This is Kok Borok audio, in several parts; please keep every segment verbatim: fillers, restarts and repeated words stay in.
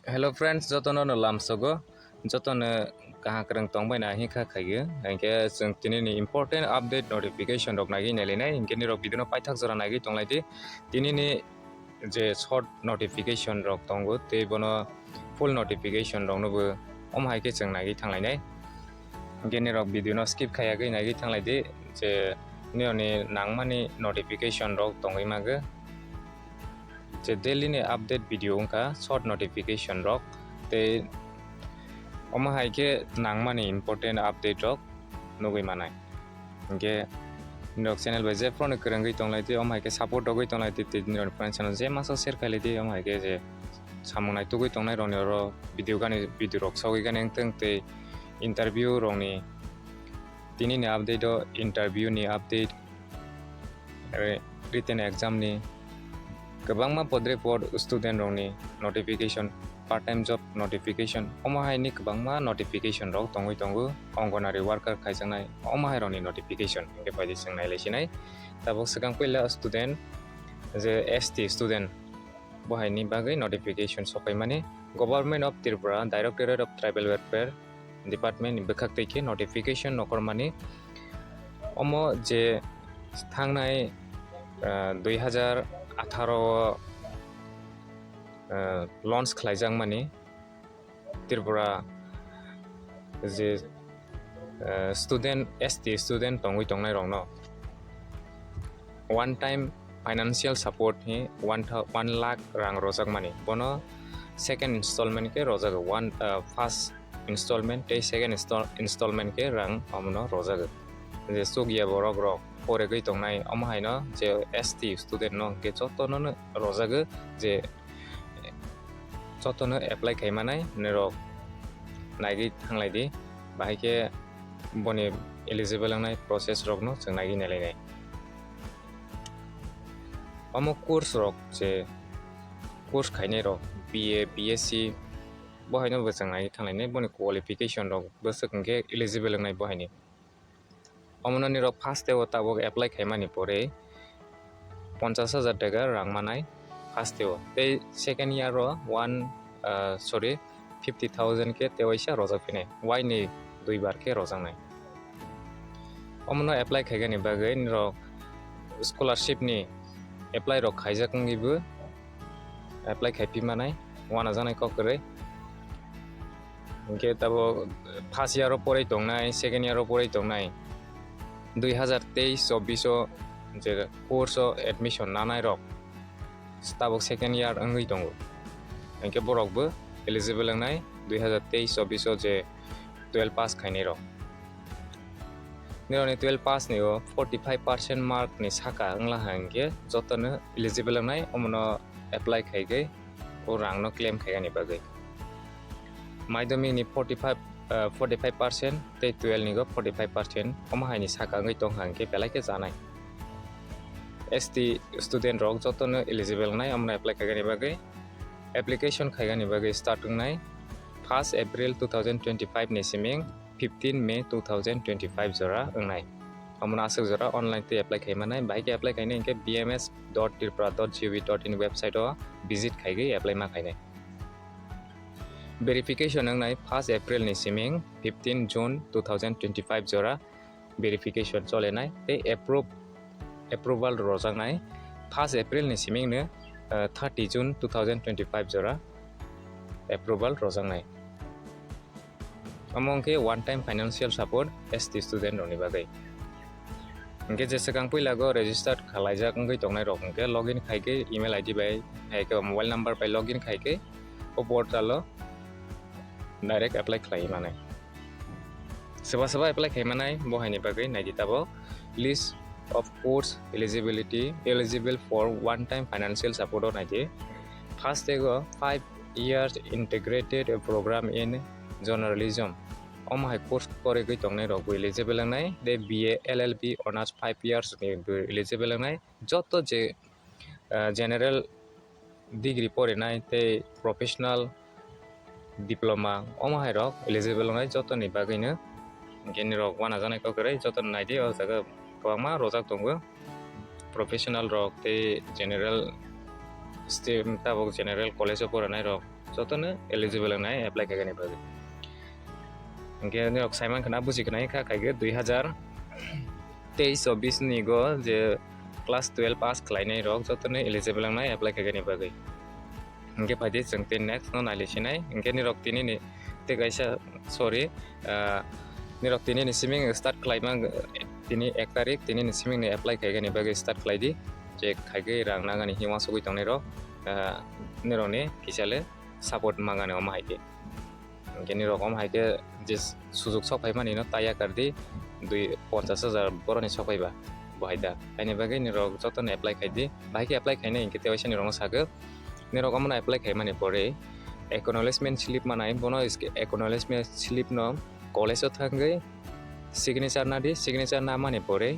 Hello friends, jotono no lamsogo, jotono kaham kwrwng tongbai na hinkha khaiyo. Hinkhe chwng tini ni important update notification rok nagwi nailainai. Hinkhe nirok video no paithak jora nagwi tonglaidi. Tini ni je short notification rok tongo, tei bono full notification rok no bo omo hai khe chwng nagwi thanglainai. Hinkhe nirok video no skip khaiya gwi nagwi thanglaidi, je nirok ni nangmani notification rok tongwi mago. Je daily ni update video wngkha short notification rok, tei omo hai khe nangmani important update rok nugwi manai. Hinkhe nirok channel bai jephru no kwrwngwi tonglaidi, omo hai khe support rogwi tonglaidi, tei nirok friends no je masa share khailai di, omo hai khe je samung naitugwi tongnai rokni oro video gani, video rok sogwi gani wngtong tei interview rokni, tini ni update o interview ni update, re-, written exam ni kwbangma podre pod student rokni notification, part time job notification, omo hai ni kwbangma notification rok tongwi tongo, Anganwadi worker khaijaknai omo hai rokni notification. Hinkhe phaidi chwng nailai sinai. Tabuk swkang puila student, je S T student, bo hai ni bagwi notification sopaimani, Government of Tripura, Directorate of Tribal Welfare Department ni bwkhak twi khe notification nokormani. Omo je thangnai, ah, dui hazar atharo o, ah, launch khlaijakmani Tripura je, ah, student, S T student tongwi tongnai rokno one time financial support hi one thou-, one lakh rang rojakmani. Bono second installment khe rojago, one, ah, first installment tei second install-, installment khe rang omono rojago. Je chukya borok rok poregwi tongnai, omo haino je S T student no hwnkhe jotono no rojago, je jotono apply khaimanai nirok naigwi thanglai di, bahai khe boni eligible wngnai process rokno chwng naigwi nailainai. Omo course rok je course khainai rok B A, B S C, bo haino bo chwng naigwi thanglainai, boni qualification rok bwswk hwnkhe eligible wngnai bo haini. Omono nirok first o tabuk apply khaimani pore ponchas hajar taka rang manai first o, tei second year o one, ah, sorry, fifty thousand khe tei waisa rojak phinai, waini dui bar khe rojaknai. Omono apply khaigani bagwi nirok scholarship ni apply rok khaijak wngwi bo apply khai pi manai, uanajaknai kok kwrwi. Hinkhe tabuk first year o porai tongnai, second year o porai tongnai, dui hazar teis chobbish o je course o admission nanai rok tabuk second year wngwi tongo. Hinkhe borok bo eligible wngnai dui hazar teis chobbish o je twelve pass khainai rok. Nirokni twelve pass ni o forty five percent mark ni saka wngla hinkhe jotono eligible wngnai, omono apply khaigwi o rangno claim khaigani bagwi. Madhyamik ni forty five, ah, forty five percent tei twelve ni go forty five percent, omo hai ni saka wngwi tong hinkhe belai khe chanai. S T student rok jotono eligible wngnai, omono apply khaigani bagwi. Application khaigani bagwi start wngnai first April two thousand twenty-five ni siming fifteen May two thousand twenty-five jora wngnai. Omono aswk jora online twi apply khaimanai, bahai khe apply khainai hinkhe B M S dot tripura dot G O V dot in website o visit khaigwi apply ma khainai. Verification wngnai first April ni siming fifteen June two thousand twenty-five jora verification cholenai tei approve, approval rojaknai first April ni simingno, ah, thirty June two thousand twenty-five jora approval rojaknai. Omo wngkhe one time financial support S T student rokni bagwi. Hinkhe je swkang puila go registered khalaijak wngwi tongnai rok hinkhe login khaikhe email I D bai, hai khe mobile number bai login khaikhe o portal o direct apply khlai manai. Soba soba apply khai manai bo haini bagwi naidi tabuk list of course eligibility, eligible for one time financial support o naidi. First ego five years integrated program in journalism. Omo hai course porigwi tongnai rok bo eligible wngnai. Tei B A L L B honors five years ni bo eligible wngnai. Joto je, ah, general degree porinai tei professional diploma, omo hai rok eligible wngnai jotoni bagwino. Hinkhe nirok uanajaknai kok kwrwi jotono naidi, o jaga kwbangma rojak tongo, professional rok tei general stream, tabuk general college o porinai rok jotono eligible wngnai apply khaigani bagwi. Hwnkhe norok saiman khwna buji khwna kha khaigwi dui hazar teis chobbish ni go je class twelve pass khlainai rok jotono eligible wngnai apply khaigani bagwi. Hwnkhe phaidi chwng tei next no nailisinai. Hwnkhe nirok tini ni tei kaisa, sorry, ah, nirok tini ni siming start khlaima, tini ek tarik, tini ni siming ni apply khaigani bagwi start khlaidi. Je khaigwi rang nangani hima sugwi tongnai rok, ah, nirok ni kisa le support mangani omo hai khe. Hwnkhe nirok omo hai khe je sujok sok phaimani no taya kardi dui ponchas hajar boroni sok phaiba bo hai da. Haini bagwi nirok jotono apply khaidi. Bahai khe apply khainai hwnkhe tei waisa nirokno sakhe, nirok omono apply khaimani pore acknowledgement slip manai, bono is-, acknowledgement slip no college o thangwi signature nadi, signature namani pore,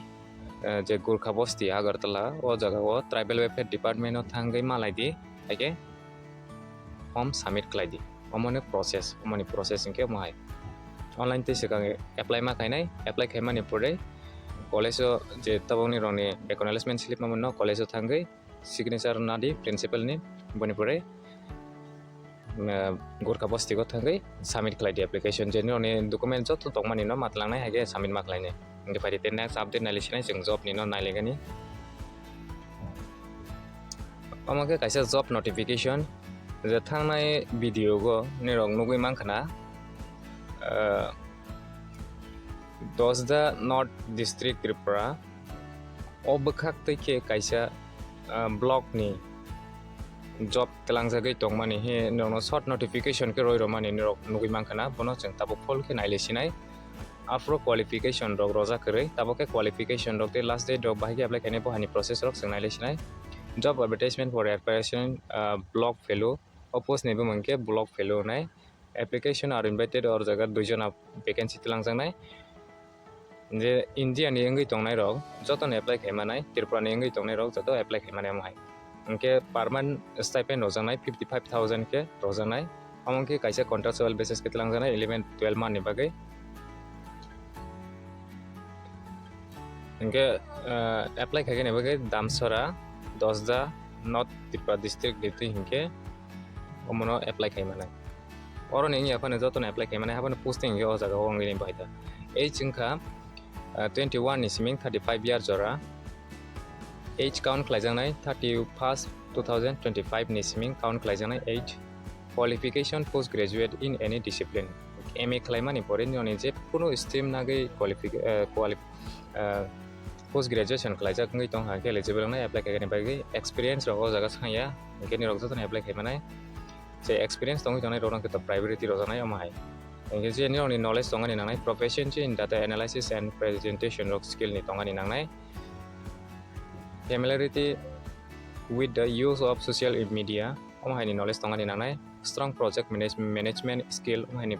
eh, je Gorkha Bosti Agartala o jaga o Tribal Welfare Department o thangwi malaidi, hai khe form submit khlaidi. Omoni process, omoni process hwnkhe omo hai. Online tei swkang apply ma khainai, apply khaimani pore college o je tabukni rokni acknowledgement slip no college o thangwi signature nadi principal ni, boni pore, eh, Gorkha Bosti o thangwi submit khlaidi application, je nirokni document joto tongmani no ma tlangnai hai khe submit ma khlainai. Hwnkhe phaidi tei next update nailisinai chwng job ni no nailaigani. Omo khe kaisa job notification, je thangnai video go nirok nugwi mankha na, eh, Dosda North District Tripura. O bwkhak twi khe kaisa, ah, block ni job tlangjagwi tongmani he norokno short notification khe roi rwmani norok nugwi mankha na, bono chwng tabuk full khe nailaisinai. Aphuru qualification rok rojak kwrwi, tabuk khe qualification rok tei last date rok bahai khe apply khainai bo haini process rok chwng nailaisinai. Job advertisement for application, ah, block fellow, o post ni bumung khe block fellow wngnai. Application are invited, o jaga dui jona vacancy twlangjaknai. Je India ni wngwi tongnai rok jotono apply khai manai, Tripura ni wngwi tongnai rok joto apply khai manai omo hai. Hwnkhe per month stipend rwjaknai fifty five thousand khe rwjaknai. Omo khe kaisa contractual basis khe twlangjaknai eleven twelve month ni bagwi. Hwnkhe, ah, apply khaigani bagwi Damsora, Dosda, North Tripura district ni twi hwnkhe omono apply khai manai. Oroni wngya phano jotono apply khai manai, haphano posting hwnkhe o jaga o wngwi bai da. Age wngkha, ah, twenty one ni siming thirty five year jora. Age count khlaijaknai thirty first two thousand twenty five ni siming count khlaijaknai age. Qualification post graduate in any discipline. M A khlaimani pore nini je kunu stream nagwi qualifi-, eh, quali-, eh, post graduation khlaijak wngwi tong kha, hwnkhe eligible wngnai apply khaigani bagwi. Experience rok o jaga sangya, hwnkhe nirok jotono apply khai manai. Je experience tongwi tongnai rok no khe to priority rwjaknai omo hai. Hwnkhe je nirokni knowledge tongani nangnai, proficiency in data analysis and presentation rok skill ni tongani nangnai. Familiarity with the use of social media, omo haini knowledge tongani nangnai. Strong project manage-, management skill, omo haini,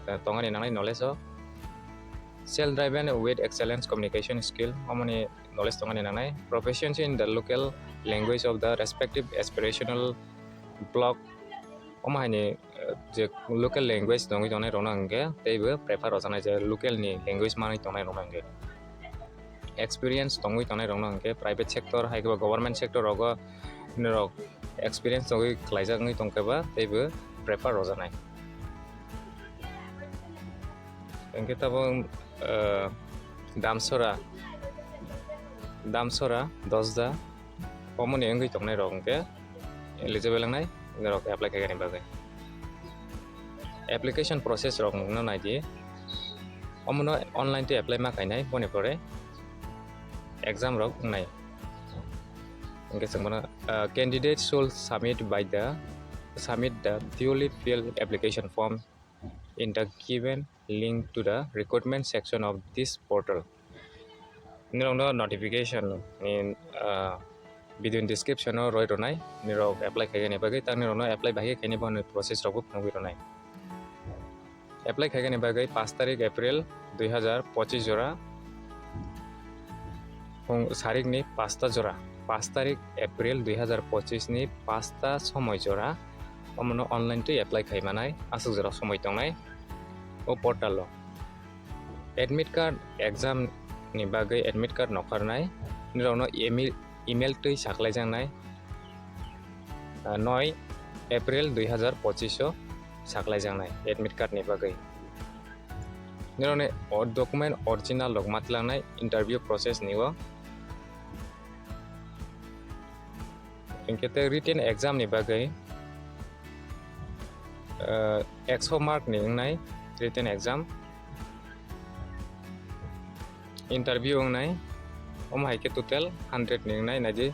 eh, tongani nangnai knowledge o. Self driven with excellence communication skill, omoni knowledge tongani nangnai. Proficiency in the local language of the respective aspirational block, omo haini, eh, je local language tongwi tongnai rokno hwnkhe teibo prefer rwjaknai, je local ni language manwi tongnai rokno hwnkhe. Experience tongwi tongnai rokno hwnkhe private sector hai khe bo government sector rogo norok experience tongwi khlaijak wngwi tongkhe ba teibo prefer rwjaknai. Hwnkhe tabuk, eh, Damsora, Damsora, Dosda, omoni wngwi tongnai rok hwnkhe eligible wngnai norok apply khaigani bagwi. Application process rok nukna naidi, omono online twi apply ma khainai, boni pore exam rok wngnai. Hwnkhe chwng bono, ah, candidate should submit by the, submit the duly filled application form in the given link to the recruitment section of this portal. Nirokno notification ni, ah, video ni description o roi rwnai, nirok apply khaigani bagwi, tang nirokno apply bahai khaini bono process rokbo phunugwi rwnai. Apply khaigani bagwi paanch tarik April dui hazar pochis jora, phung sarik ni paanch ta jora, paanch tarik April dui hazar pochis ni paanch ta somoi jora, omono online twi apply khai manai, aswk jora somoi tongnai o portal o. Admit card exam ni bagwi admit card nokharnai, nirokno email, email twi sakhlaijaknai, ah, noi April dui hazar pochish o saklaijaknai admit card ni bagwi. Nirokni o document original rok matlangnai interview process ni o. Hinkhe tei written exam ni bagwi, eh, ekso mark ni wngnai written exam. Interview wngnai, omo hai khe total hundred ni wngnai, naidi,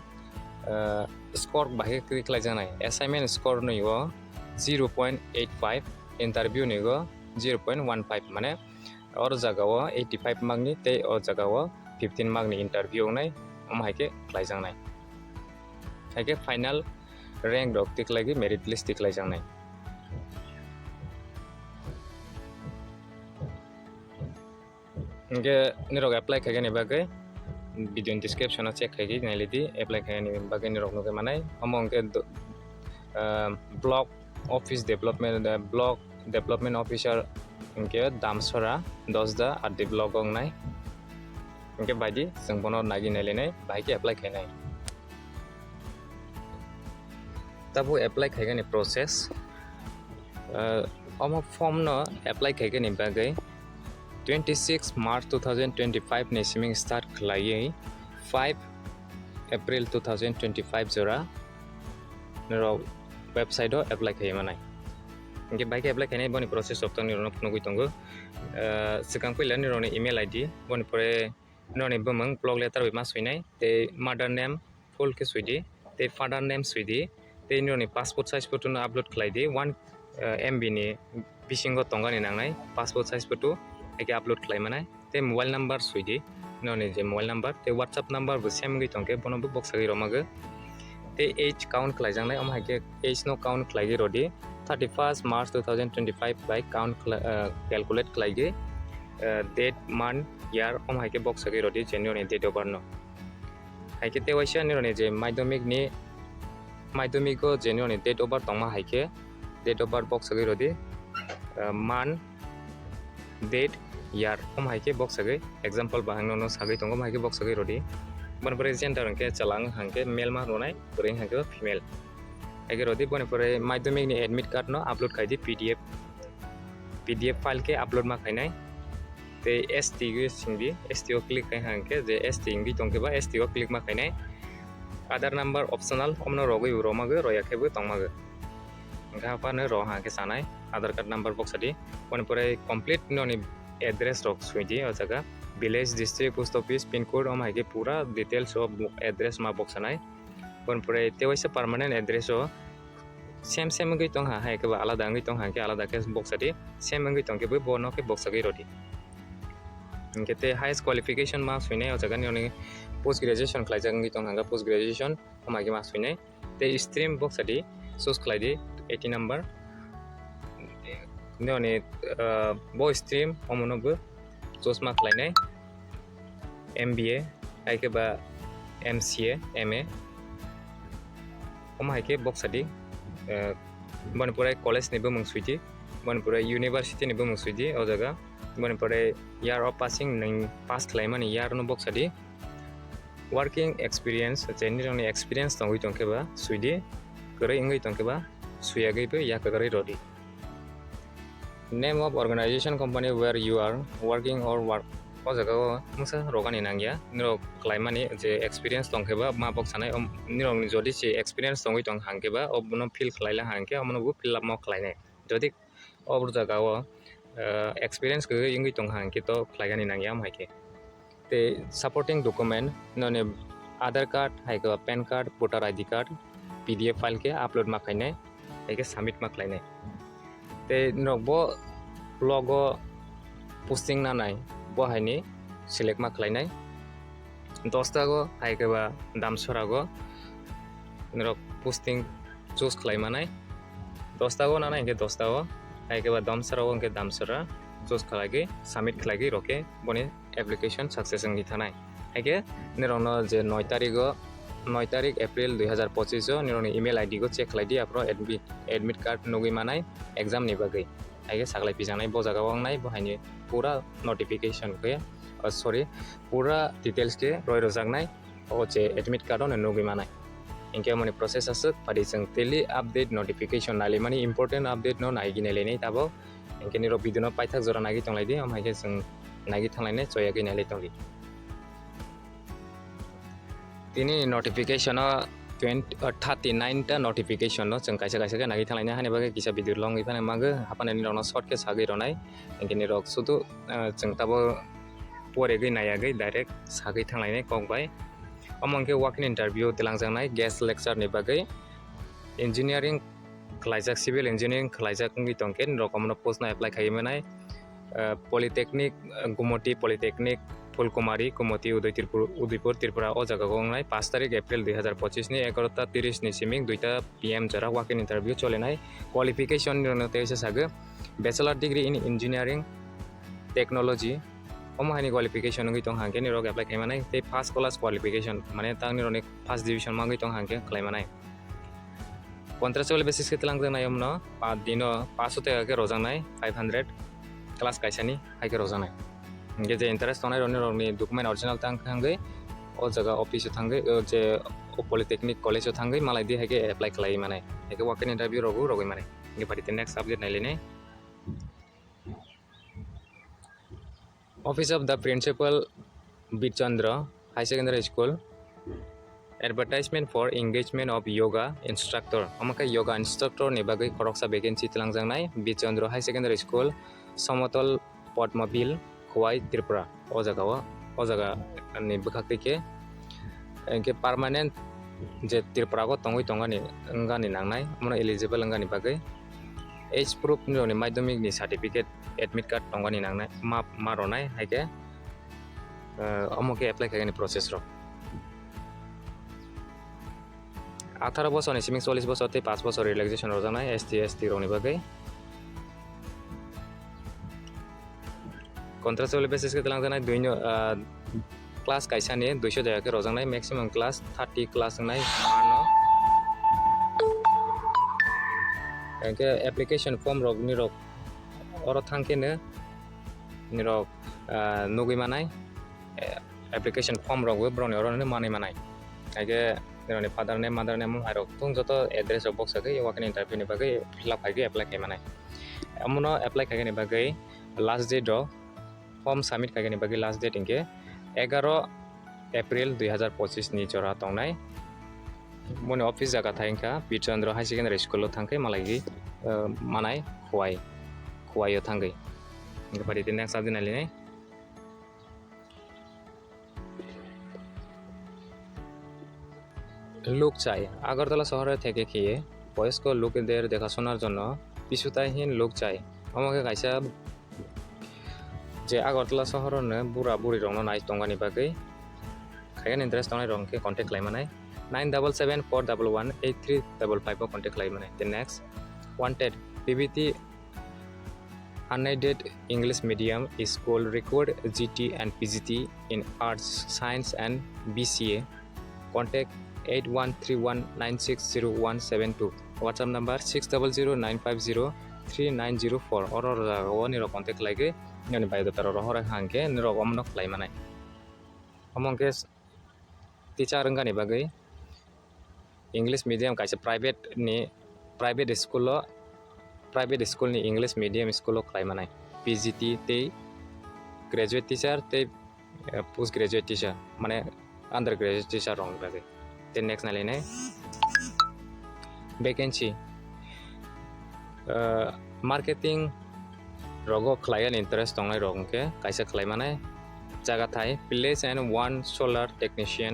eh, score bahai khe khlaijaknai. Assignment score ni o zero point eight five, interview ni o zero point one five, mane oro jaga o eighty five mark ni tei o jaga o fifteen mark ni interview wngnai, omo hai khe khlaijaknai. Hai khe final rank rok tikhlai khe merit list tikhlaijaknai. Hinkhe nirok apply khaikhe ni bagwi video ni description o check khaikhe nailidi, apply khaikhe ni bagwi nirok nugwi manai. Omo hinkhe do-, ah, block office development, ah, block development officer hinkhe Damsora, Dosda, R D block o wngnai. Hinkhe baidi chwng bono nagi nailainai, bahai khe apply khainai. Tabuk apply khaikhe ni process. Ah, omo form no apply khaikhe ni bagwi twenty six March two thousand twenty five ni siming start khlaiwi five April two thousand twenty five jora norok website o apply khai manai. Hinkhe bahai khe apply khainai boni process rok tang nirok nugwi tongo. Ah, swkang puila nirokni email I D, boni pore nirokni bumung, block letter bai ma swinai, tei mother name, full khe swi di, tei father name swi di, tei nini passport size photo no upload khlai di, one, eh, M B ni bisingo tongani nangnai passport size photo, hai khe upload khlai manai, tei mobile number swi di, nini je mobile number, tei WhatsApp number bo same wngwi tongkhe, bono bo boksagwi rwmagwi, tei age count khlaijaknai, omo hai khe age no count khlaigwi rw di, thirty first March two thousand twenty five bai count khla-, eh, calculate khlaigwi, eh, date, month, year, omo hai khe boksagwi rw di, je nini date of birth no. Hai khe tei waisa nirokni je madhyamik ni, madhyamik o je nirokni date of birth tongma hai khe date of birth boksagwi rw di, ah, month, date, year, omo hai khe boksagwi, example bahai no, no sagwi tongo, omo hai khe boksagwi rw di. Boni pore gender hinkhe chwla wng hai khe male ma rwnai, bwrwi wng hai khe female. Hai khe rw di, boni pore madhyamik ni admit card no upload khai di, P D F, P D F file khe upload ma khainai. Tei S T gwi sing di, S T o click khai hang khe je S T wngwi tong khe ba S T o click ma khainai. Aadhaar number optional, omono rogwi bo rwmagwi, roya khe bo tongmagwi. Hwnkhe haphano ro hang khe sanai, Aadhaar card number boksa di. Boni pore complete nini address rok swi di o jaga. Village, district, post office, pin code, omo hai khe pura details o address ma boksanai. Boni pore tei waisa permanent address o same same wngwi tong ha, hai khe bo alada wngwi tong ha, hwnkhe alada khe boksa di, same wngwi tong khe bo, bono khe boksagwi rw di. Hwnkhe tei highest qualification ma swinai o jaga nini post graduation khlaijak wngwi tong ha, hwnkhe post graduation omo hai khe ma swinai. Tei stream boksa di, choose khlai di, eighty number. Nini, ah, bo stream omono bo choose ma khlainai, M B A, hai khe ba M C A, M A. Omo hai khe boksa di, eh, boni pore college ni bumung swi di, boni pore university ni bumung swi di o jaga, boni pore year of passing, nwng pass khlaimani year no boksa di. Working experience, je nini experience tongwi tong khe ba swi di, kwrwi wngwi tong khe ba swiyagwi bo ya kwrwi rw di. Name of organization, company where you are working or work. O jaga o mungsa rwgani nangya. Nirok khlaimani je experience tong khe ba ma boksanai, om, nirok ni jodi se experience tongwi tong hang khe ba, o bono fill khlai la hang khe, omono bo fill up mo khlainai. Jodi o jaga o, eh, experience kwrwi wngwi tong hang khe to khlaigani nangya, omo hai khe. Tei supporting document, nini Aadhaar card, hai khe PAN card, voter I D card, P D F file khe upload ma khainai, hai khe submit ma khlainai. Tei norok bo block o posting nanai, bo hai ni select ma khlainai. Dosta go, hai khe ba Damsora go norok posting choose khlai manai. Dosta go nanai hwnkhe dosta go, hai khe ba Damsora go hwnkhe Damsora choose khlai gwi, submit khlai gwi rw khe boni application success wngwi thanai. Hai khe nirokno je noi tarik o, noi tarik April dui hazar pochish o nirokni email I D go check khlai di, aphuru admit, admit card nugwi manai exam ni bagwi. Hai khe saklai pijaknai bo jaga o wngnai, bo hai ni pura notification khe, oh, sorry, pura details khe roi rwjaknai, o je admit card o nugwi manai. Hinkhe amoni process aswk, phadi chwng daily update notification nailaimani, important update no naigwi nailainai tabok. Hinkhe nirok video no paithak jora naigwi tonglaidi, omo hai khe chwng naigwi thanglainai, choyagwi nailai tongdi. Tini notification o twenty, uh, thirty nine ta notification no chwng kaisa kaisa khe naigwi thanglainai, hani bagwi kisa video long iphano magwi, haphano nirok no short khe sagwi rwnai. Hinkhe nirok sudu, uh, chwng tabo poregwi naiyagwi direct sagwi thanglainai kok bai. Omo hinkhe walk-in interview twlangjaknai guest lecture ni bagwi. Engineering khlaijak, civil engineering khlaijak wngwi tongkhe nirok omono post no apply khaiwi manai. Uh, Polytechnic, uh, Gumoti Polytechnic, Phulkumari, Gumoti, Udaipur, Udaipur, Tripura, o jaga o wngnai. Paanch tarik April dui hazar pochisni egaroh ta tiris ni simi duita P M jora walk-in interview cholinai. Qualification ni rwno teisa sagwi Bachelor Degree in Engineering Technology. Omo haini qualification wngwi tong hangkhe nirok apply khaimanai. Tei first class qualification, mane tangni rokni first division mangwi tong hangkhe khlaimanai. Contractual basis khe twlangjaknai omono, pa dino paanch sho taka khe rojaknai, five hundred class kaisani hai khe rojaknai. Hinkhe je interest tongnai rokni, rokni document original tang thangwi o jaga office o thangwi, o je o Polytechnic College o thangwi malai di hai khe apply khlaiwi manai. Hai khe walk-in interview rogo rogwi manai. Hinkhe phaidi next update nailainai. Office of the Principal, Birchandra High Secondary School. Advertisement for engagement of yoga instructor. Omo khe yoga instructor ni bagwi khoroksa vacancy twlangjaknai, Birchandra High Secondary School, Somotol Potmabil, Khowai, Tripura. O jaga o, o jaga ni bwkhak twi khe, hinkhe permanent je Tripura o tongwi tongani, wngani nangnai, omono eligible wngani bagwi age proof ni rokni madhyamik ni certificate, admit card tongani nangnai, ma, ma rwnai hai khe, eh, omo khe apply khaigani process rok. Atharo bosor ni simi chollish bosor tei paanch bosor relaxation rwjaknai S T, S T rokni bagwi. Contractual basis khe twlangjaknai duino, ah, class kaisa ni duiso taka khe rwjaknai, maximum class thirty class wngnai ano. Hinkhe application form rok nirok oro thang khe no nirok, ah, nugwi manai. Eh, application form rok bo borokni oro no manwi manai. Haikhe nirokni father name, mother name, hai rok tong joto address rok boksa khe walk-in interview ni bagwi fill up khai khe apply khai manai. Omono apply khaigani bagwi last date rok, form submit khaigani bagwi last date hinkhe egaroh April dui hazar pochis ni jora tongnai. Boni office jaga thai wngkha Birchandra High Secondary School o thangkhe malai, eh, manai Khowai, Khowai o thangwi. Hinkhe phaidi next update nailainai. লোক চাই। আগরতলা শহরে থেকে খেয়ে বয়স্ক লোকদের দেখাশোনার জন্য পিছুতাইহীন লোক চাই। Omo khe kaisa je Agartala sohor ni bura buri rok no nai tongani bagwi khaigani interest tongnai rok khe contact khlai manai nine double seven four double one eight three double five o contact khlai manai. Then next, wanted, P B T unaided English medium school required G T and P G T in arts, science and B C A. Contact eight one three one nine six zero one seven two, WhatsApp number six double zero nine five zero three nine zero four. Oro jaga o nirok contact khlaigwi nini biodata rok rohor kha hwnkhe nirok omono khlai manai. Omo hwnkhe teacher wngani bagwi English medium kaisa private ni, private school o, private school ni English medium school o khlai manai P G T tei graduate teacher tei, eh, post graduate teacher, mane undergraduate teacher rok wng bagwi. Tei next nailainai vacancy, eh, marketing rogo khlaiya ni interest tongnai rok hwnkhe kaisa khlai manai jaga thai place and one solar technician,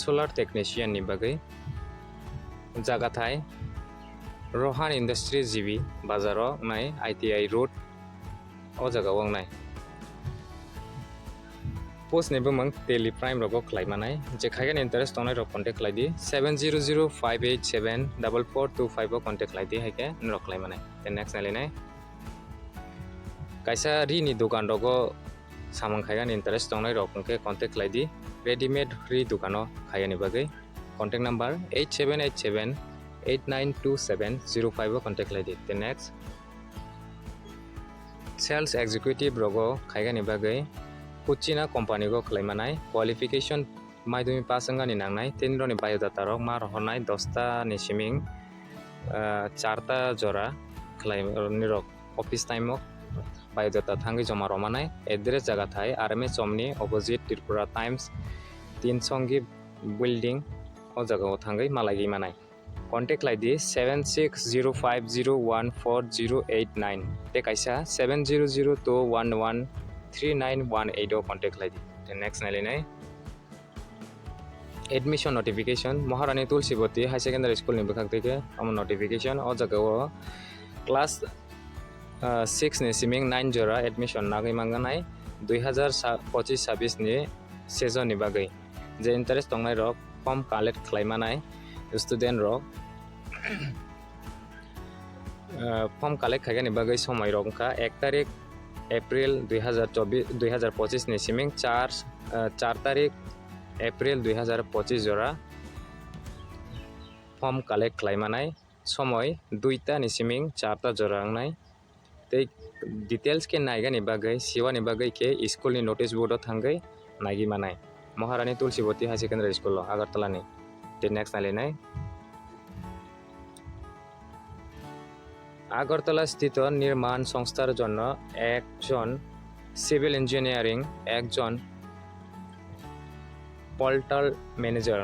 solar technician ni bagwi jaga thai Rohan Industry G B bazar o wngnai I T I road o jaga o wngnai. Post ni bumung Tele Prime rogo khlai manai. Je khaigani interest tongnai rok contact khlai di seven zero zero five eight seven double four two five o contact khlai di, hai khe norok khlai manai. Then next nailainai. Kaisa ri ni dokan rogo samung khaigani interest tongnai rok hwnkhe contact khlai di. Readymade ri dokan o khaigani bagwi contact number eight seven eight seven eight nine two seven zero five o contact khlai di. Then next. Sales executive rogo khaigani bagwi Kuchina company go khlai manai. Qualification Maidumi pass wngani nangnai, tei nirokni biodata rok ma rohornai dosta ni siming, ah, charta jora khlai nirok office time o biodata thangwi joma rwmanai. Address jaga thai R M S Chomni opposite Tripura Times tin songi building, o jaga o thangwi malaiwi manai. Contact khlai di seven six zero five zero one four zero eight nine tei kaisa seven zero zero two one one three nine one eight o contact khlai di. Tei next nailainai admission notification, Maharani Tulsibati Higher Secondary School ni bwkhak tei khe omo notification. O jaga o class, ah, six ni siming nine jora admission nagwi manganai dui hazar pochis sabis ni season ni bagwi. Je interest tongnai rok form collect khlai manai student rok, ah, form collect khaigani bagwi somoi rok wngkha ek tarik April dui hazar chobbish, dui hazar pochis ni siming char, ah, char tarik April dui hazar pochis jora form collect khlai manai. Somoi duita ni siming charta jora wngnai. Tei details khe naigani bagwi, siwani bagwi khe school ni notice board o thangwi naigwi manai. Maharani Tulsibati Higher Secondary School o Agartala ni. Tei next nailainai. Agartala স্থিত নির্মাণ সংস্থার জন্য একজন civil engineering, একজন portal manager,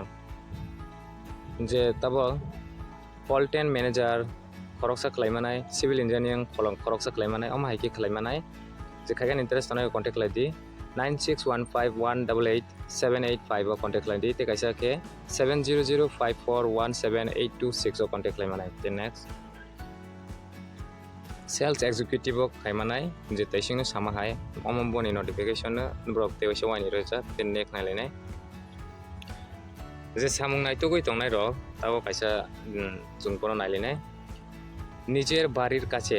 je tabok polten manager khoroksa khlai manai, civil engineering khoroksa khlai manai, omo hai khe khlai manai. Je khaikhe interest tongnai contact khlai di, nine six one five one double eight seven eight five o contact khlai di, tei kaisa khe seven zero zero five four one seven eight two six o contact khlai manai. Tei next sales executive o khai manai, je taisingno sama hai, omo boni notification no borok tei waisa waini rwjak, tei next nailainai. Je samung naitugwi tongnai rok, tabok kaisa, mm, chwng bono nailainai. নিজের বাড়ির কাছে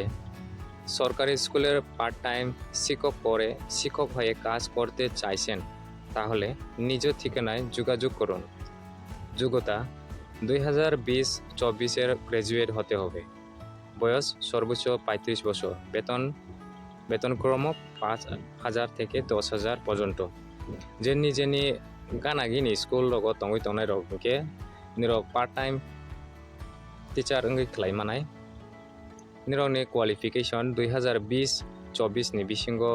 সরকারি স্কুলের part time শিক্ষক পদে শিক্ষক হয়ে কাজ করতে চাইছেন, তাহলে নিজ ঠিকানায় যোগাযোগ করুন। যোগ্যতা দুই হাজার বিশ চব্বিশের গ্র্যাজুয়েট হতে হবে। বয়স সর্বোচ্চ পঁয়ত্রিশ বছর। বেতন, বেতন ক্রম পাঁচ হাজার থেকে দশ হাজার পর্যন্ত। Je nijeni gana gini school rogo tongwi tongnai rok hinkhe nirok part time teacher wngwi khlai manai. Nirokni qualification dui hazar bish chobbish ni bisingo,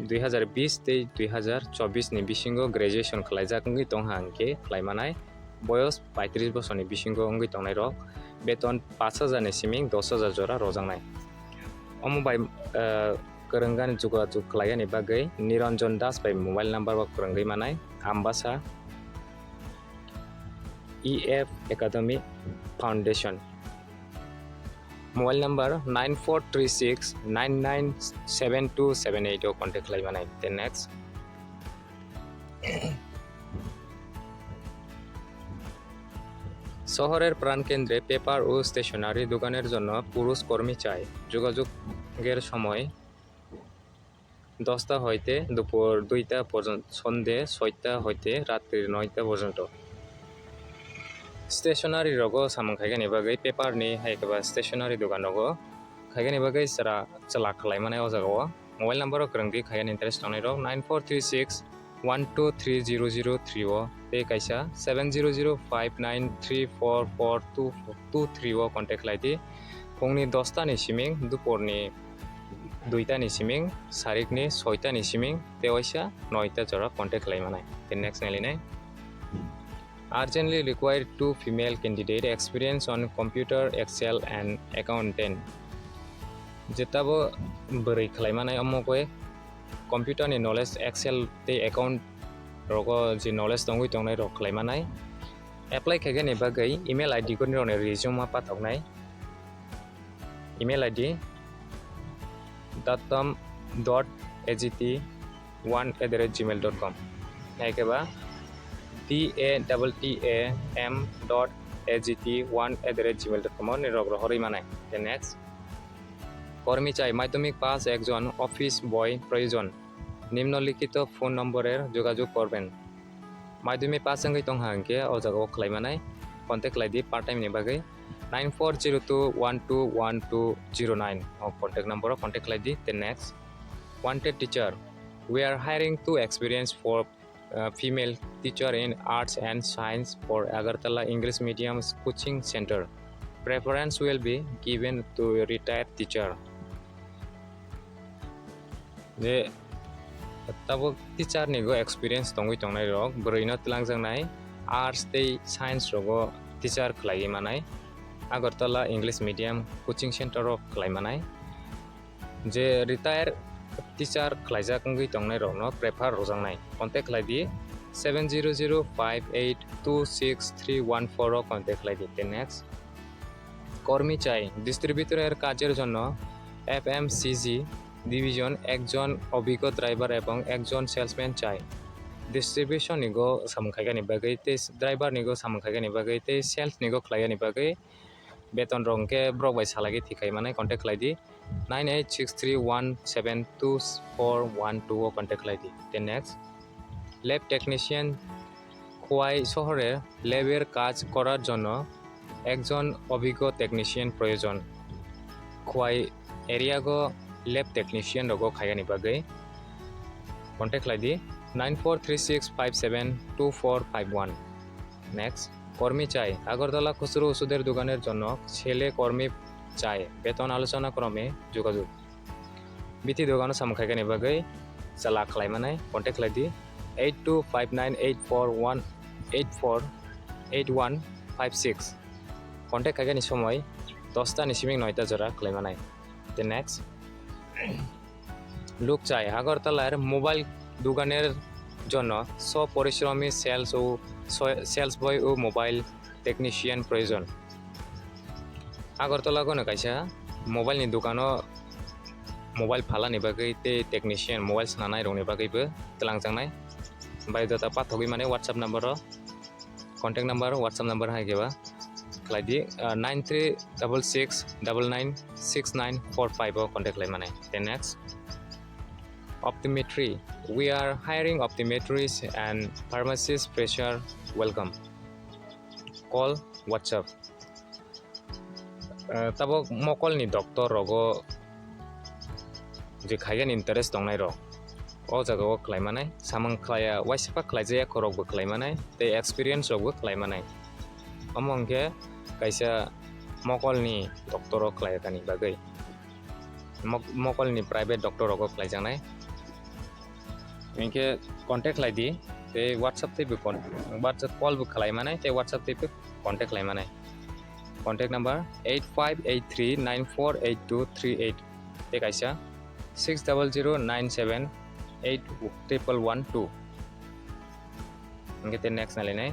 dui hazar bish tei dui hazar chobbish ni bisingo graduation khlaijak wngwi tongha hinkhe khlai manai. Boyos paitris bosorni bisingo wngwi tongnai rok beton pash hajar ni siming dos hajar jora rojaknai. Omo bai, eh, kwrwngani jogajog khlaiyani bagwi Niranjan Das bai mobile number bo kwrwngwi manai. Ambasa E F Academy Foundation. Mobile number nine four three six nine nine seven two seven eight o contact khlai manai. Then next. শহরের প্রাণকেন্দ্রে পেপার ও স্টেশনারি দোকানের জন্য পুরুষ কর্মী চাই। যোগাযোগের সময় দশটা হইতে দুপুর দুইটা পর্যন্ত, সন্ধে ছয়টা হইতে রাত্রি নয়টা পর্যন্ত। Stationery rogo samung khaigani bagwi paper ni hai khe ba stationery dogan rogo khaigani bagwi chwla, chwla khlai mani o jaga o. Mobile number o kwrwng di khaigani interest tongnai rok nine four three six one two three zero zero three o tei kaisa seven zero zero five nine three four four two two three o contact khlai di. Phungni dosta ni siming, duporni duita ni siming, sarikni soita ni siming tei waisa noita jora contact khlai manai. Tei next nailinai. Urgently required two female candidate experience on computer, Excel and accountant. Jetabo bwrwi khlai manai omo khe computer ni knowledge, Excel tei account rogo je knowledge tongwi tongnai rok khlai manai. Apply khaigani bagwi email I D khe nirokni resume ma pathoknai. Email I D datam dot A G T one at the rate gmail dot com. Hai khe ba D A T T A M dot A G T one at the rate gmail dot com o nirok rohorwi manai. Then next. কর্মী চাই, মাধ্যমিক পাস একজন, অফিস বয় প্রয়োজন। নিম্নলিখিত ফোন নম্বরের যোগাযোগ করবেন। Maidumi pass wngwi tongkha hinkhe o jaga o khlai manai, contact khlai di part time ni bagwi nine four zero two one two one two zero nine o contact number o contact khlai di. Then next, wanted teacher, we are hiring two experienced for, uh, female teacher in arts and science for Agartala English medium coaching center. Preference will be given to retired teacher. Je tabuk teacher ni go experience tongwi tongnai rok, bwrwi no twlangjaknai arts tei science rogo teacher khlaiwi manai, Agartala English medium coaching center o khlai manai. Je retire teacher khlaijak wngwi tongnai rokno prefer rwjaknai, contact khlai di seven zero zero five eight two six three one four o contact khlai di. Then next, কর্মী চাই, ডিস্ট্রিবিউটরের কাজের জন্য FMCG division একজন অভিজ্ঞ ড্রাইভার এবং একজন সেলসম্যান চাই। Distribution ni go samung khaigani bagwi tei driver ni go samung khaigani bagwi tei sales ni go khlaigani bagwi beton rok hwnkhe borok bai salai khe thik khai manai, contact khlai di nine eight six three one seven two four one two o contact khlai di. Then next, lab technician, Khowai শহরে ল্যাবের কাজ করার জন্য একজন অভিজ্ঞ টেকনিশিয়ান প্রয়োজন। খোয়াই এরিয়াগো lab technician রোগো খাইগানি বাগৈ contact khlai di nine four three six five seven two four five one. Next, কর্মী চাই, আগরতলা খুচরো ওষুধের দোকানের জন্য ছেলে কর্মী চাই, বেতন আলোচনা ক্রমে যোগাযোগ। Bithi dogano samung khaigani bagwi chwla khlai manai, contact khlai di eight two five nine eight four one eight four eight one five six. Contact khaigani somoi dosta ni siming noita jora khlai manai. The next, লোক চাই, আগরতলার মোবাইল দোকানের জন্য স্ব পরিশ্রমী সেলস ও সেলস বয় ও mobile technician প্রয়োজন। Agartala gono kaisa mobile ni dogano mobile phalani bagwi tei technician mobile sananai rokni bagwibo twlangjaknai. Biodata pathogwi mani WhatsApp number o, contact number, WhatsApp number hai khe ba khlai di, ah, nine three double six double nine six nine four five o contact khlai mani. Then next, optometry. We are hiring optometrists and pharmacists, fresher welcome. Call, WhatsApp. Ah, tabuk mokolni doctor rogo je khaigani interest tongnai rok o jaga o khlai manai, samung khlaiya, waisa khlaijaya khorok bo khlai manai, tei experience rok bo khlai manai. Omo hwnkhe kaisa mokolni doctor o khlai kani bagwi. Mok-, mokolni private doctor rogo khlaijaknai. Hinkhe contact khlai di, tei WhatsApp tei bo con-, WhatsApp call bo khlai manai, tei WhatsApp tei bo contact khlai manai. Contact number eight five eight three nine four eight two three eight, tei kaisa six double zero nine seven eight triple one two. Hinkhe tei next nailainai.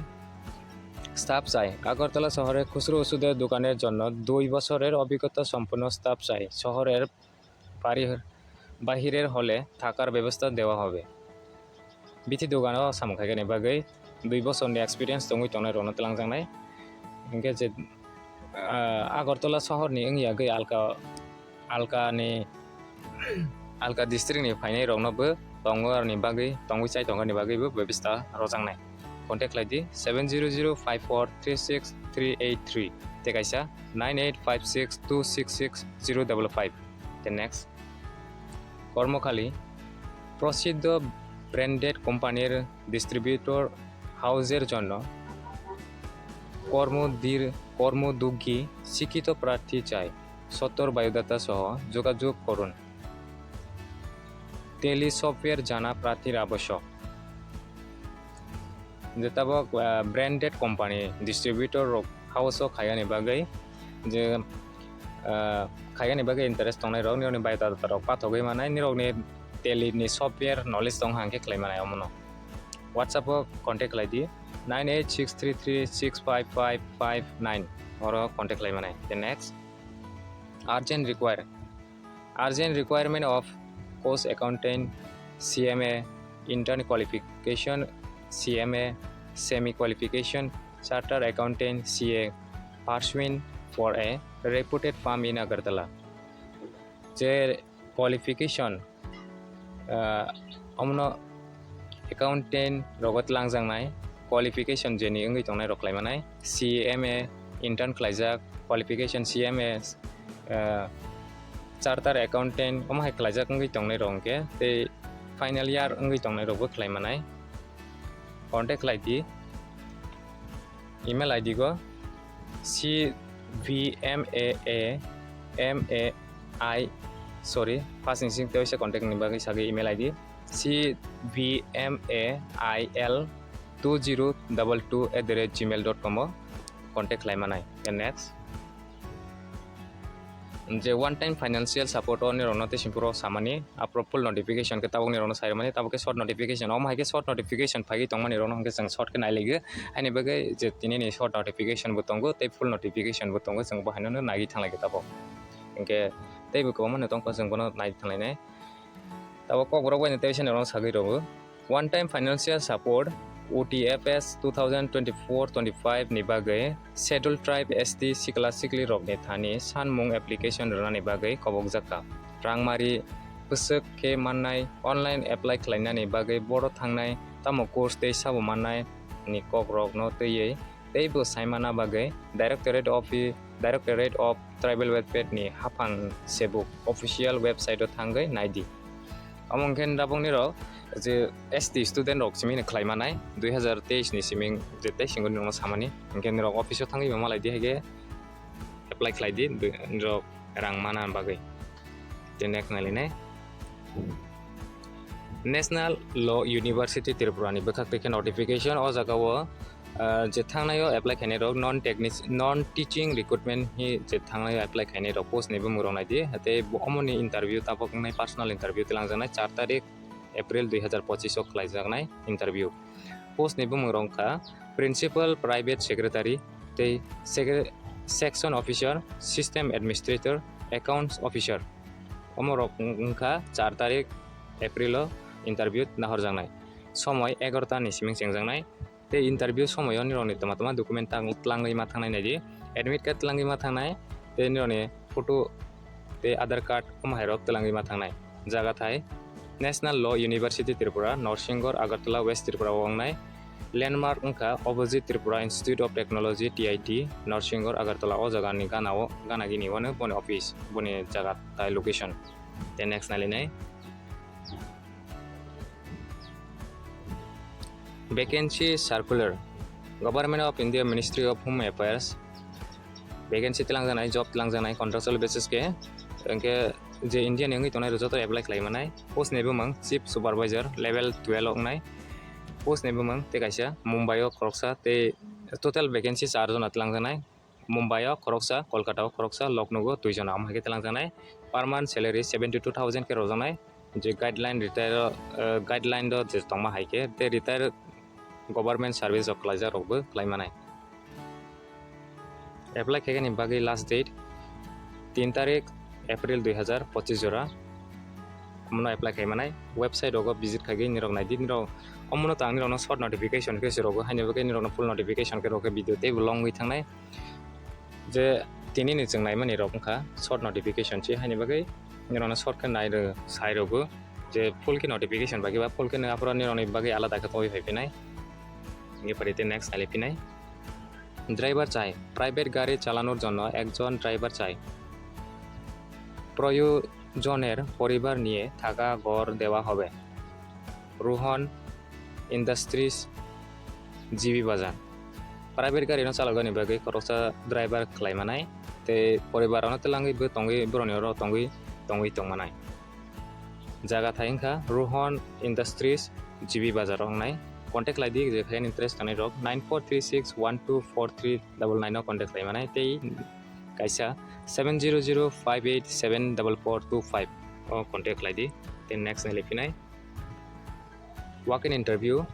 Staff চাই। আগরতলা শহরে খুচরো ওষুধের দোকানের জন্য দুই বছরের অভিজ্ঞতা সম্পন্ন স্টাফ চাই। শহরের বাড়ি-, বাহিরের হলে থাকার ব্যবস্থা দেওয়া হবে। Bithi dogano samung khaigani bagwi dui bosorni experience tongwi tongnai rokno twlangjaknai. Hinkhe je, ah, Agartala sohorni wngya gwi alka, alkani, alka district ni phainai rokno bo tongo aroni bagwi, tongwi chai tongani bagwi bo bebesta rojaknai. Contact khlai di seven zero zero five four three six three eight three tei kaisa nine eight five six two six six zero double five. The next, কর্মখালি। প্রসিদ্ধ ব্র্যান্ডেড কোম্পানির ডিস্ট্রিবিউটর হাউসের জন্য কর্মদীর-, কর্মোদ্যোগী শিক্ষিত প্রার্থী চাই। সত্তর বায়োডাটা সহ যোগাযোগ করুন। ট্যালি সফটওয়্যার জানা প্রার্থীর আবশ্যক। Je tabuk, ah, branded company distributor rok house o khaiyani bagwi je, ah, khaiyani bagwi interest tongnai rok, nirokni biodata rok pathogwi manai, nirokni Tally ni software knowledge tong hang khe khlai manai omono. WhatsApp o contact khlai di nine eight six three three six five five five nine, oro contact khlai manai. The next, urgent require. Urgent requirement of course accountant, C M A, intern qualification, C M A, semi qualification, chartered accountant, C A, pursuing for a reputed firm in Agartala. Je qualification, ah, omono accountant rogo twlangjaknai, qualification jeni wngwi tongnai rok khlai manai, C M A intern khlaijak, qualification C M A, ah, chartered accountant omo hai khlaijak wngwi tongnai rok hwnkhe tei final year wngwi tongnai rokbo khlai manai. contact khlai di. Email I D go C V M A A M A I, sorry, first ni sing tei contact ni bagwi sagwi email I D C V M A I L two zero double two at the rate gmail dot com o contact khlai manai. Then next, je one time financial support o nirokno tei simpuro samani, apro full notification khe tabuk nirokno sairwmani, tabuk khe short notification, omo hai khe short notification phaiwi tongmani rokno hwnkhe chwng short khe nailaigwi, haini bagwi je tini ni short notification bo tongo tei full notification bo tongo, chwng bo haino naiwi thanglaikha tabuk. Hinkhe teibo kwbangma no tongkha, chwng bono nai thanglainai. Tabuk kokborok bai no tei sini rokno sagwi rwo. One time financial support, O T F S two thousand twenty-four twenty-five ni bagwi Scheduled Tribe S T sikla sikli rokni thani sanmung application rwnani bagwi kobokjakha. Rangmari bwswk khe mannai, online apply khlainani bagwi boro thangnai, tamo course tei sabo mannai ni kokrokno twiwi teibo saimana bagwi Directorate of, Directorate of Tribal Welfare ni haphang sebuk official website o thangwi naidi. Omo hwnkhe tabuk nirok je S T student rok simi no khlai manai, dui hazar teis ni simi je tei singo nirokno samani, hwnkhe nirok office o thangwi bo malai di hai khe apply khlai di, nirok rang mana bagwi. Tei next nailainai. National Law University Tripura ni bwkhak twi khe notification o jaga o, ah, je thangnai o apply khainai rok non technic-, non teaching recruitment hi je thangnai o apply khainai rok post ni bumung rok nai di, tei bo omo ni interview tabuk wngnai personal interview twlangjaknai char tarik April dui hazar pochis o khlaijaknai interview. Post ni bumung rok wngkha Principal Private Secretary tei Secre-, Section Officer, System Administrator, Accounts Officer. Omo rok wng-, wngkha char tarik April o interview nahorjaknai. Somoi egarota ni siming chengjaknai. Tei interview somoio nirokni tama tama document tang-, tlangwi ma thangnai naidi. Admit card tlangwi ma thangnai, tei nirokni photo tei Aadhaar card omo hai rok tlangwi ma thangnai. Jaga thai National Law University Tripura, Norsingor, Agartala, West Tripura o wngnai. Landmark wngkha Abhijit Tripura Institute of Technology, T I T, Norsingor, Agartala. O jaga ni gana o, gana gini o no boni office, boni jaga thai location. Tei next nailainai. Vacancy circular, Government of India, Ministry of Home Affairs, vacancy tlangjaknai, job tlangjaknai contractual basis khe, hwnkhe je India ni wngwi tongnai rok joto apply khlai manai. Post ni bumung Chief Supervisor level twelve wngnai. Post ni bumung tei kaisa Mumbai o khoroksa, tei total vacancy char jona tlangjaknai. Mumbai o khoroksa, Kolkata o khoroksa, Lucknow o dui jona, omo hai khe tlangjaknai. Per month salary seventy two thousand khe rwjaknai. Je guideline retire o, eh, guideline do je tongma hai khe, tei retire government service rok khlaijak rok bo khlai manai. Apply khaikhe ni bagwi last date tin tarik April dui hazar pochis jora. Omono apply khai manai. Website rogo visit khaigwi nirok naidi, nirok omono tang nirokno short notification khe se rogo, haini bagwi nirokno full notification khe rok khe video teibo long wngwi thangnai. Je tini ni chwng naimani rok wngkha short notification se, haini bagwi nirokno short khe nai rw-, sai rwgo je full khe notification bai khe ba full khe nw aphuru nirokni bagwi alada khe tongwi phai phinai. Hingke pari tei next nai phinai. Driver chai, private gari chalanor jonno ekjon driver chai. প্রয়োজনের পরিবার নিয়ে থাকা ঘর দেওয়া হবে। Rohan industries, GB বাজার। Private gari no chaloknani bagwi khoroksa driver khlai manai, tei poribar rokno twlangwi bo tongwi borokni oro tongwi tongwi tong manai. Jaga thai wngkha Rohan Industries, G B Bazar o wngnai. Contact khlai di, je khe interest tongnai rok nine four three six one two four three double nine o contact khlai manai, tei kaisa seven zero zero five eight seven double four two five o contact khlai di. Tei next nai liphinai. Walk-in interview.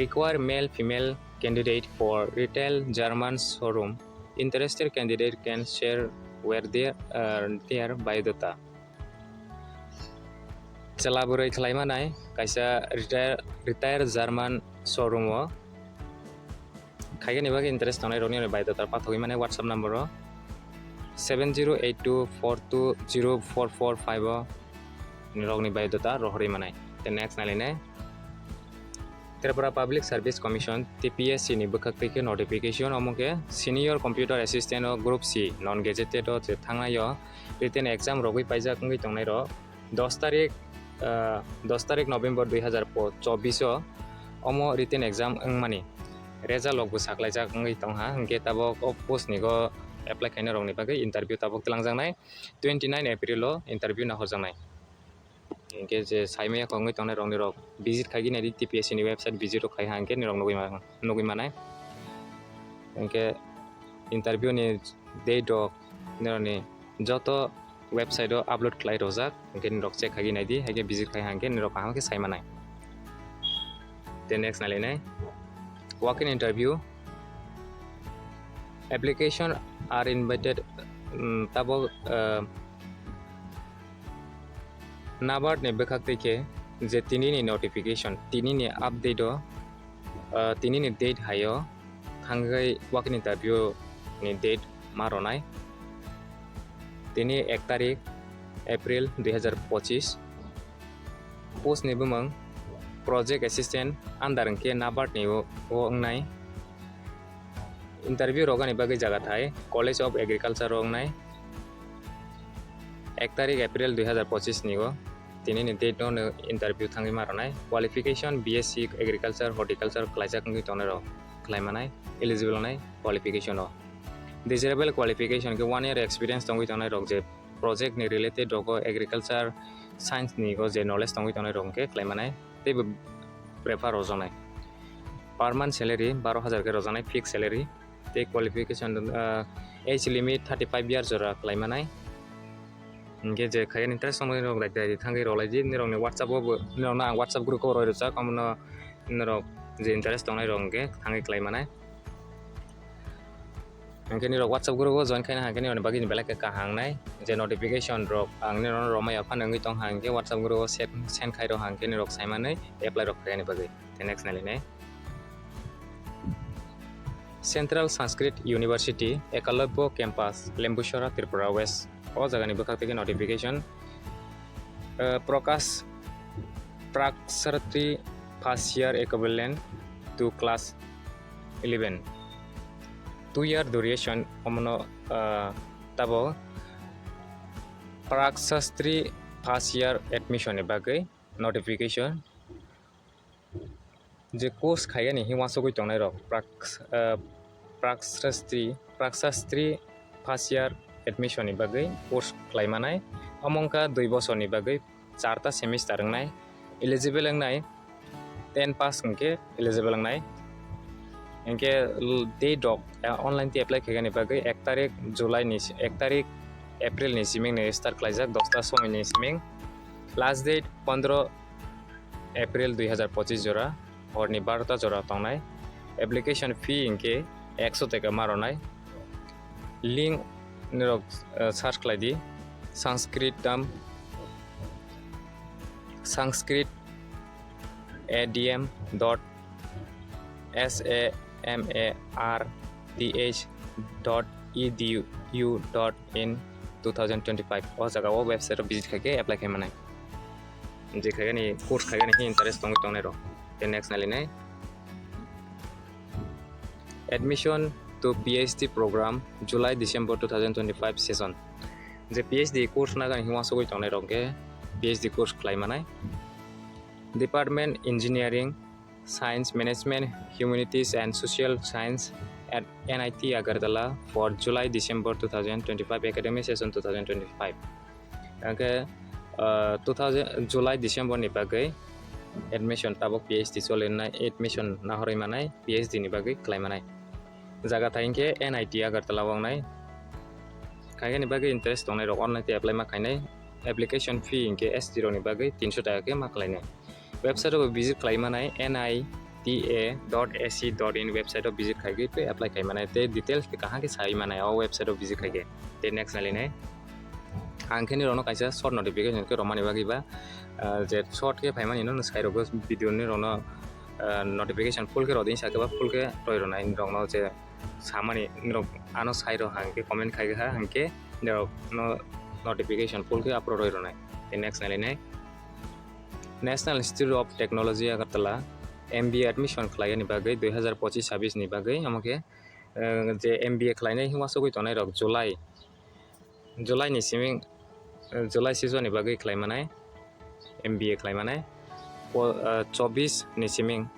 Require male female candidate for retail German showroom. Interested candidate can share where their, uh, their biodata. Chwla bwrwi khlai manai kaisa retire, retire German showroom o. Khaigani bagwi interest tongnai rokni biodata pathogwi mane WhatsApp number o seven zero eight two four two zero four four five o rokni biodata rohorwi manai. Tei next nailainai. Tripura Public Service Commission, T P S C ni bwkhak twi khe notification, omo khe Senior Computer Assistant o Group C non gazetted o je thangnai o written exam rogwi paijak wngwi tongnai rok dos tarik, ah, dos tarik November dui hazar chobbish o omo written exam wngmani result rokbo saklaijak wngwi tongha, hwnkhe tabok o post ni go apply khainai rokni bagwi interview tabok twlangjaknai twenty nine April o interview nahorjaknai. Hwnkhe je saimaya wngwi tongnai rokni rok visit khaigwi naidi, T P S C ni website visit rok khai ha hwnkhe nirok nugwi ma-, nugwi manai. Hwnkhe interview ni date rok nirokni joto website o upload khlai rojak, hwnkhe nirok check khaigwi naidi, haikhe visit khai ha hwnkhe nirok kaham khe sai manai. Then next nailainai walk-in interview. Application are invited, um, tabok, uh, NABARD ni bwkhak twi khe je tini ni notification, tini ni update o, uh, tini ni date hai o thangwi walk-in interview ni date ma rwnai. Tini ek tarik April dui hazar pochis. Post ni bumung Project Assistant under hwnkhe NABARD ni o, o wngnai. Interview rogani bagwi jaga thai College of Agriculture o wngnai. Ek tarik April dui hazar pochis ni o tini ni date no interview thangwi ma rwnai. Qualification B S C Agriculture, Horticulture khlaijak wngwi tongnai rok khlai manai, eligible wngnai qualification o. Desirable qualification khe one year experience tongwi tongnai rok je project ni related rogo agriculture science ni o je knowledge tongwi tongnai rok hwnkhe khlai manai teibo prefer rwjaknai. Per month salary baro hajar khe rwjaknai fixed salary tei qualification, ah, age limit thirty five years jora khlai manai. Hwnkhe je khayani interest tongmani rok dai dai thangwi rwlaidi, nirokni WhatsApp o bo, nirokno ang WhatsApp group o roi rwjak, omono norok je interest tongnai rok hwnkhe thangwi khlai manai. Hwnkhe nirok WhatsApp group o join khaina hwnkhe nirokni bagwi belai khe kaham wngnai, je notification rok ang nirokno romai ya phano wngwi tong hwnkhe WhatsApp group o send, send khai rok hwnkhe nirok sai manwi apply rok khaina bagwi. Tei next nailainai. Central Sanskrit University, Ekalobya Campus, Lembusora, Tripura West. O jagani bwkhak tei khe notification, uh, Prakash Praksartri first year equivalent to class eleven. Two year duration omono, uh, tabo Praksartri first year admission ni bagwi notification. Je course khaigani hwnwi uansugwi tongnai rok, prak-, ah, praksastri, praksastri first year admission ni bagwi course khlai manai. Omo wngkha dui bosorni bagwi charta semester wngnai. Eligible wngnai ten pass hwnkhe eligible wngnai. Hwnkhe l-, date rok, ah, online twi apply khaigani bagwi ek tarik July ni si-, ek tarik April ni siming ni start khlaijak, dosta somoi ni siming. Last date pondro April dui hazar pochis jora, horni barota jora tongnai. Application fee hwnkhe ekso taka ma rwnai. Link nirok, eh, search khlai di, Sanskritam, Sanskrit A D M dot S A M A R T H dot E D U dot in two thousand twenty-five. O jaga o website o visit khaikhe apply khai manai. Je khaigani course khaigani hi interest tongwi tongnai rok. Tei next nailinai. Admission to P H D program July December two thousand twenty-five session. Je P H D course nagani hi uansugwi tongnai rok khe P H D course khlai manai. Department Engineering, Science, Management, Humanities and Social Science at N I T Agartala for July December two thousand twenty-five academic session two thousand twenty-five. Hwnkhe, ah, two thousand, July December ni bagwi admission tabok P H D cholinai, admission nahorwi manai, P H D ni bagwi khlai manai. Jaga thai hwnkhe N I T Agartala o wngnai. Khaigani bagwi interest tongnai rok online tei apply ma khainai. Application fee hwnkhe S T rokni bagwi tinso taka khe ma khlainai. Website o visit khlai manai, N I T A dot A C dot in website o visit khaigwi tei apply khai manai tei details kaham khe sai manai o website o visit khaigwi. Tei next nailinai. Ang khe nirokno kaisa short notification khe romani bagwi ba, ah, je short khe phaimani no sai rokgo video nirokno, ah, notification full khe rodi sakhe ba full khe roi rwnai nirokno je samani nirok ano sai rok hwnkhe comment khai kha hwnkhe nirokno notification full khe upload roi rwnai. Tei next nailinai. National Institute of Technology Agartala M B A admission khlaiyani bagwi dui hazar pochis sabis ni bagwi, omo khe, eh, je M B A khlainai uansugwi tongnai rok July, July ni siming, eh, July season ni bagwi khlai manai, M B A khlai manai, po-, eh, chobis ni siming,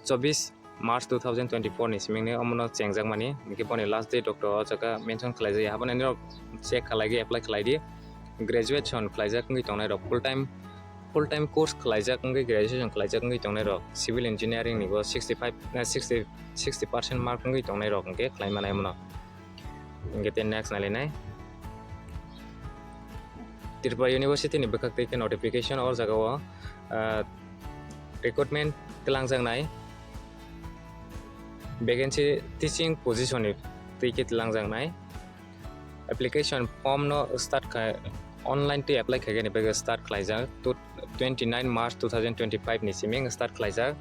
chobbish March two thousand twenty-four ni siming ni omono chengjakmani, hinkhe boni last date rok to o jaga mention khlaijak ya, haboni nirok check khlaidi, apply khlaidi. Graduation khlaijak wngwi tongnai rok, full time, full time course khlaijak wngwi, graduation khlaijak wngwi tongnai rok, civil engineering ni bo sixty five, eh, sixty, sixty percent mark wngwi tongnai rok hinkhe khlai manai mono. Hinkhe tei next nailainai. Tripura University ni bwkhak tei khe notification o jaga o, ah, recruitment twlangjaknai, vacancy teaching position ni twi khe twlangjaknai. Application form no start khai, online twi apply khaikhe ni bagwi start khlaijak. To twenty nine March two thousand twenty five ni siming start khlaijak.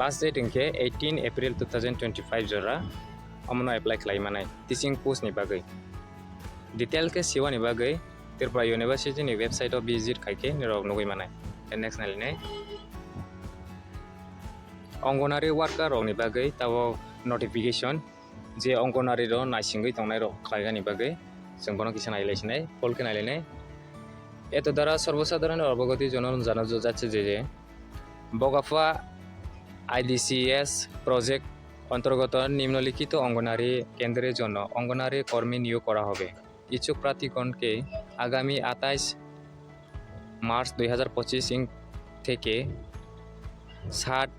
Last date hinkhe eighteen April two thousand twenty five jora, omono apply khlai manai teaching post ni bagwi. Detail khe siwani bagwi Tripura University ni website o visit khaikhe nirok nugwi manai. Then next nailainai. Anganwadi worker rok ni bagwi tabok notification, je Anganwadi rok naisingwi tongnai rok khlaigani bagwi chwng bono kisa nailaisinai, poll khe nailainai. এতদ্ দ্বারা সর্বসাধারণের অবগতির জন্য জানানো যাচ্ছে যে, যে বগাফা আইডিসিএস প্রজেক্ট অন্তর্গত নিম্নলিখিত অঙ্গনারী কেন্দ্রের জন্য অঙ্গনারী কর্মী নিয়োগ করা হবে। ইচ্ছুক প্রার্থীগণকে আগামী আঠাশ মার্চ দুই হাজার পঁচিশ ইং থেকে সাত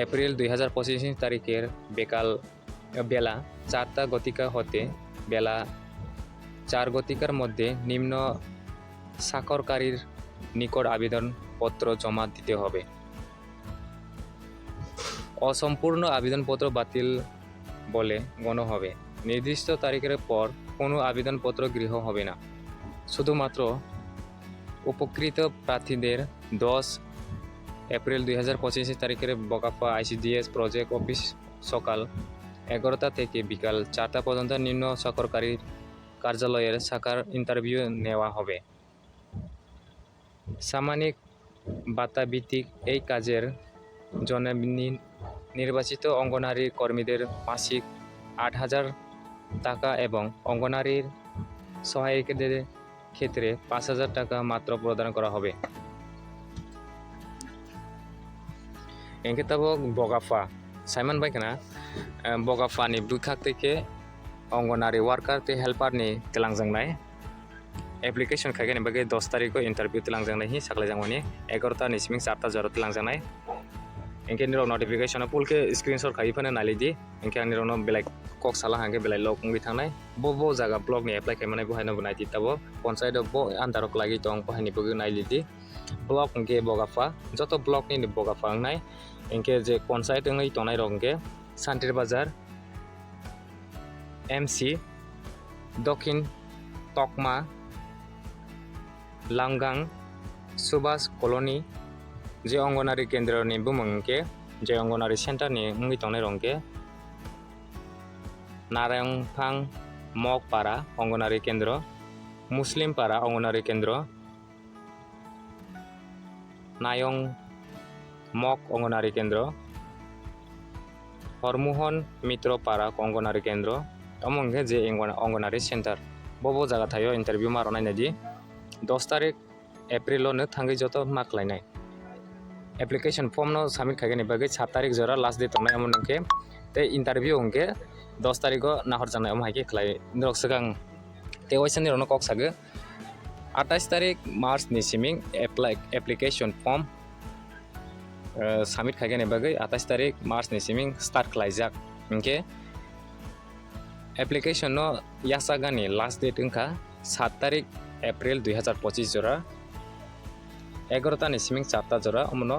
এপ্রিল দুই হাজার পঁচিশ ইং তারিখের বিকাল, বেলা চারটা ঘটিকা হতে বেলা চার ঘটিকার মধ্যে নিম্ন স্বাক্ষরকারীর নিকট আবেদনপত্র জমা দিতে হবে। অসম্পূর্ণ আবেদনপত্র বাতিল বলে গণ্য হবে। নির্দিষ্ট তারিখের পর কোনো আবেদনপত্র গৃহীত হবে না। শুধুমাত্র উপকৃত প্রার্থীদের দশ এপ্রিল দুই হাজার পঁচিশ তারিখের বগাফা আইসিডিএস প্রজেক্ট অফিস সকাল এগারোটা থেকে বিকাল চারটা পর্যন্ত নিম্ন স্বাক্ষরকারীর কার্যালয়ের শাখার ইন্টারভিউ নেওয়া হবে। সাময়িক ভাতাভিত্তিক এই কাজের জন্য নি-, নির্বাচিত অঙ্গনারী কর্মীদের মাসিক আট হাজার টাকা এবং অঙ্গনারীর সহায়কদের ক্ষেত্রে পাঁচ হাজার টাকা মাত্র প্রদান করা হবে। Hinkhe tabok bogapha, saiman bai khna, eh, bogapha ni bwkhak tei khe Anganwadi worker tei helper ni twlangjaknai. Application khaikhe ni bagwi dos tarikh o interview twlangjaknai hi saklaijakmani, egaroh ta ni siming charta jora twlangjaknai. Hinkhe nirok notification o full khe screenshot khaiwi phano nailai di. Hinkhe ang nirokno belai kok sala hinkhe belai lok wngwi thangnai. Bo, bo jaga block ni apply khaimanai bo haino bo naidi tabok. Ponchayat o bo under o kwlaiwi tong bo haini bagwi nailai di. Block hinkhe bogapha, joto block nini bogapha wngnai. Hinkhe je ponchayat wngwi tongnai rok hinkhe Santir Bazar, M C, Dokhin Tokma, Langang, Subhas Colony, je Anganwadi kendro ni bumung hinkhe, je Anganwadi center ni wngwi tongnai rok hinkhe, Narengphang Mokpara Anganwadi kendro, Muslim Para Anganwadi kendro, Nayong Mok Anganwadi kendro, Hormohon Mitro Para Anganwadi kendro, omo hinkhe je Angan-, Anganwadi center. Bo bo jaga thaio interview ma rwnai naidi. Dos tarikh April o no thangwi joto ma khlainai. Application form no submit khaikhe ni bagwi sat tarikh jora last date tongnai, omo hinkhe tei interview hinkhe dos tarikh o nahorjaknai, omo hai khe khlai norok swkang tei waisa nirokno kok sagwi. Atais tarikh March ni siming apply, application form, eh, submit khaikhe ni bagwi atais tarikh March ni siming start khlaijak. Hinkhe application no yachakgani last date wngkha sat tarikh April dui hazar pochis jora, egaroh ta ni siming charta jora, omono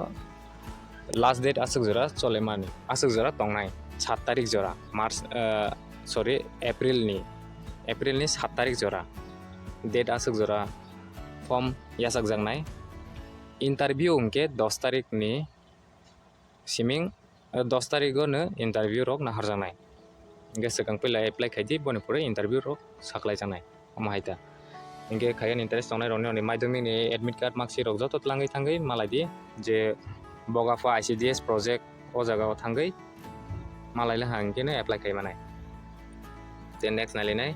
last date aswk jora cholemani, aswk jora tongnai, sat tarikh jora March, eh, sorry, April ni, April ni sat tarikh jora date aswk jora form yachakjaknai. Interview hinkhe dos tarikh ni siming, eh, dos tarikh o no interview rok naharjaknai. Hinkhe swkang puila apply khaidi, boni pore interview rok saklaijaknai. Omo hai ta. Hinkhe khayan interest tongnai rokni oni madhyamik ni admit card, marksheet rok joto twlangwi thangwi malaidi, je bogapha I C D S project o jaga o thangwi malaila ha hinkhe no apply khai manai. Tei next nailainai.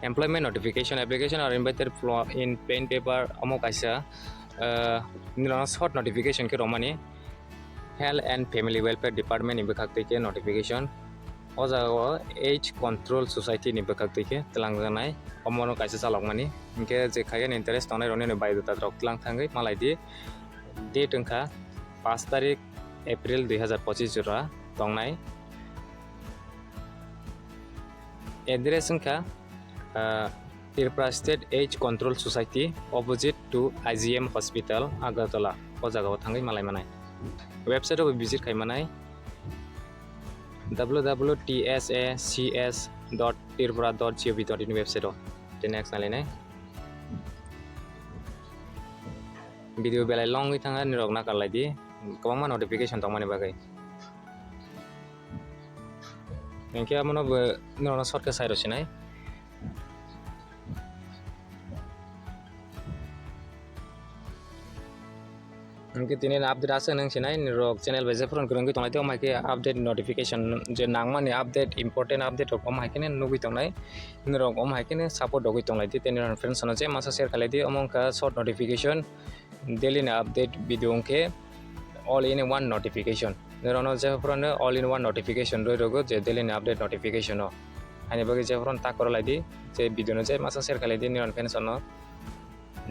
Employment notification, application are invited fro-, in plain paper, omo kaisa ah, nirokno short notification khe romani Health and Family Welfare Department ni bwkhak twi khe notification. O jaga o Age Control Society ni bwkhak twi khe twlangjaknai. Omono kaisa chalokmani. Hinkhe je khaikhe interest tongnai rokni biodata rok twlang thangwi malai di. Date wngkha paanch tarik April dui hazar pochis jora tongnai. Address wngkha, ah, Tripura State Age Control Society, opposite to I G M Hospital, Agartala. O jaga o thangwi malai manai. Website o visit khai manai, W W T S A C S dot tripura dot G O V dot in website o. Tei next nalainai. Video belai long wngwi thangkha, nirok nakarlai di. Kwbangma notification tongmani bagwi. Hinkhe abono bo norokno short khe sai rw sinai. Hinkhe tini update aswk nung sinai, nirok channel bai jephuru kwrwngwi tonglai tei omo hai khe update notification je nangmani update, important update rok omo hai khe nugwi tongnai. Nirok omo hai khe support rogwi tonglai di tei nirok friends no je masa share khlai di, omo wngkha short notification. Daily ni update video wngkhe all in one notification. Norokno jephuru all in one notification rwi rwgo je daily ni update notification o. Haini bagwi jephuru tak kwrwlai di, je video no je masa share khlai di nirok fans no.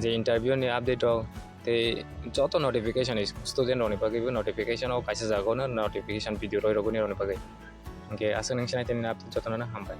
Je interview ni update rok tei joto notification student rokni bagwi bo notification o kaisa jaga o no notification video rwi rwgo nirokni bagwi. Hinkhe aswk nung sinai tini update jotono no hambai.